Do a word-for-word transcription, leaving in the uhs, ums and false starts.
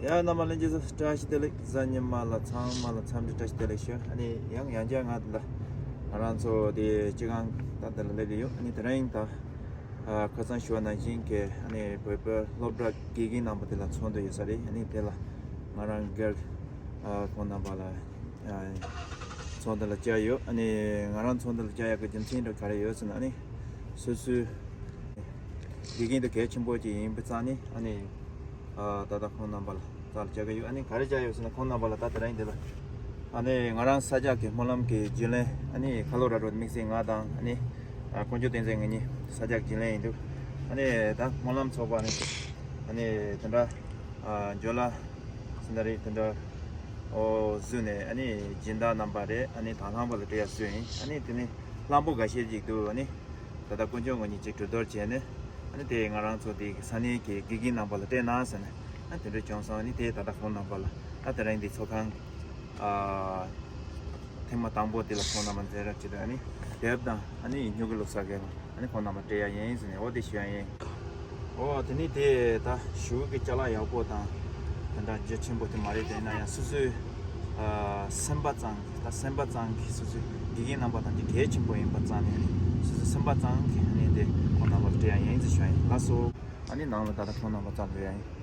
ཡ། རྣམ་པ་ལྷན་རྒྱས་ཚོ་བཀྲ་ཤིས་བདེ་ལེགས། གཟའ་ཉི་མ་ལ་ཚང་མ་ལ་འཚམས་འདྲི་བཀྲ་ཤིས་བདེ་ལེགས་ཞུ། ཨ་ནི་ཡང་ཡང་བསྐྱར་ང་འདི་ལ་ང་རང་ཚོ་དེ་སྤྱི་ཁང་ད་འདི་ལ་སླེབས་ཡོད། ཨ་ནི་དེ་རིང་ད་ཨ་ཁ་སང་ཞུ་བ་ནང་བཞིན་གྱི་ཨ་ནི་བོད་པའི་སློབ་གྲྭ་དགེ་རྒན་རྣམ་པ་དེ་ལ་ཚོགས་འདུ་ཡོད་ས་རེད། ཨ་ནི་དེ་ལ་ང་རང་སྒེར་ཨ་ཁོང་རྣམ་པ་ལ་ཨ་ཚོགས་འདུ་ལ་བཅར་ཡོད། ཨ་ནི་ང་རང་ཚོགས་འདུ་ལ་བཅར་ཡག་གི་རྒྱུ་མཚན་དེ་ག་རེ་ཡོད་ཟེར་ན། ཨ་ནི་སོ་སོའི་དགེ་རྒན་དེ་གལ་ཆེན་པོ་ཅིག་ཡིན་པའི་རྩ་ནས། ཨ་ནི་ཨ་ད་ལྟ་ཁོང་རྣམ་པ་ལ་རྩ་ལ་བཅར་གི་ཡོད། ཨ་ནི་ག་རེ་བཅར་ཡོད་ཟེར་ན། ཁོང་རྣམ་པ་ལ་ད་དེ་རིང་འདི་ལ་ཨ་ནི་ང་རང་ས་སྐྱ་གི་སྨོན་ལམ་གྱི་རྒྱུན་ལས། ཨ་ནི་ཁ་ལོ་ར་རོ་དམིགས་བསལ་ང་དང་། ཨ་ནི་ཨ་དཀོན་མཆོག་བསྟན་འཛིན་ང་གཉིས་ས་སྐྱ་གི་རྒྱུན་ལས་ཡིན་འདུག། ཨ་ནི་ད་སྨོན་ལམ་ཚོགས་པ་ནི་ཨ་ནི་དེ་འདྲ་ཨ་འཇོ་ལ་སེ་འདྲ་རེད། དེ་འདྲ་ཨོ་བཟོས་ནས། ཨ་ནི་སྦྱིན་བདག་རྣམ་པ་རེད། ཨ་ནི་དང་བླངས་པ་ལ་སྤྲད་ཡ་བཟོས་ཡིན། ཨ་ནི་དེ་ནི་གླང་པོ་འགའ་ཤས་ཅིག་འདུག། ཨ་ནི་ད་ལྟ་དཀོན་མཆོག་ང་གཉིས་ཅིག་གྲོས་བསྡུར་བྱས་ནས། ཨ་ནི་དེ་ང་རང་ཚོ་དེ་ས་གནས་ཀྱི་དགེ་རྒན་རྣམ་པ་ལ་སྤྲད་ན་ཟེར་ནས། ཨ་དེ་འདྲ་བྱུང་སོང་། ཨ་ནི་དེ་ད་ལྟ་ཁོང་རྣམ་པ་ལ་ཨ་དེ་རིང་འདི་ཚོགས་ཁང་ཨ་ཐེངས་མ་དང་པོ་དེ་ལ་ཁོང་རྣམ་པ་མཛད་རབས་བྱེད་དུས། ཨ་ནི་དེབ་དང་ཨ་ནི་སྨྱུ་གུ་བླུགས་ས་གས་ལ་ཨ་ནི་ཁོང་རྣམ་པ་སྤྲད་ཡ་ཡིན་ཟེར་ནས། འོ་དེ་ཞུ་ཡ་ཡིན། འོ་དེ་ནི་དེ་ད་ཞུ་གི་ཅ་ལག་ཡག་པོ་དང་དེ་འདྲ་རྒྱ་ཆེན་པོ་དེ་མ་རེད། དེ་ཡིན་ན་ཡང་སོ་སོའི་ཨ་སེམས་པ་ཙམ་གྱིས། ད་སེམས་པ་ཙམ་གྱིས་སོ་སོའི་དགེ་རྒན་རྣམ་པ་དང་དེ་གལ་ཆེན་པོ་ཡིན་པ་ཙམ་ནས། ཨ་ནི་སོ་སོའི་སེམས་པ་ཙམ་གྱིས་ཨ་ནི་དེ་ཁོང་རྣམ་པར་སྤྲད་ཡ་ཡིན་ཟེར་ཞུ་ཡ་ཡིན། ལགས་སོ། ཨ་ནི་ནང་ལ་ད་ལྟ་ཁོང་རྣམ་པ་རྩ་འགྲོ་ཡ་ཡིན།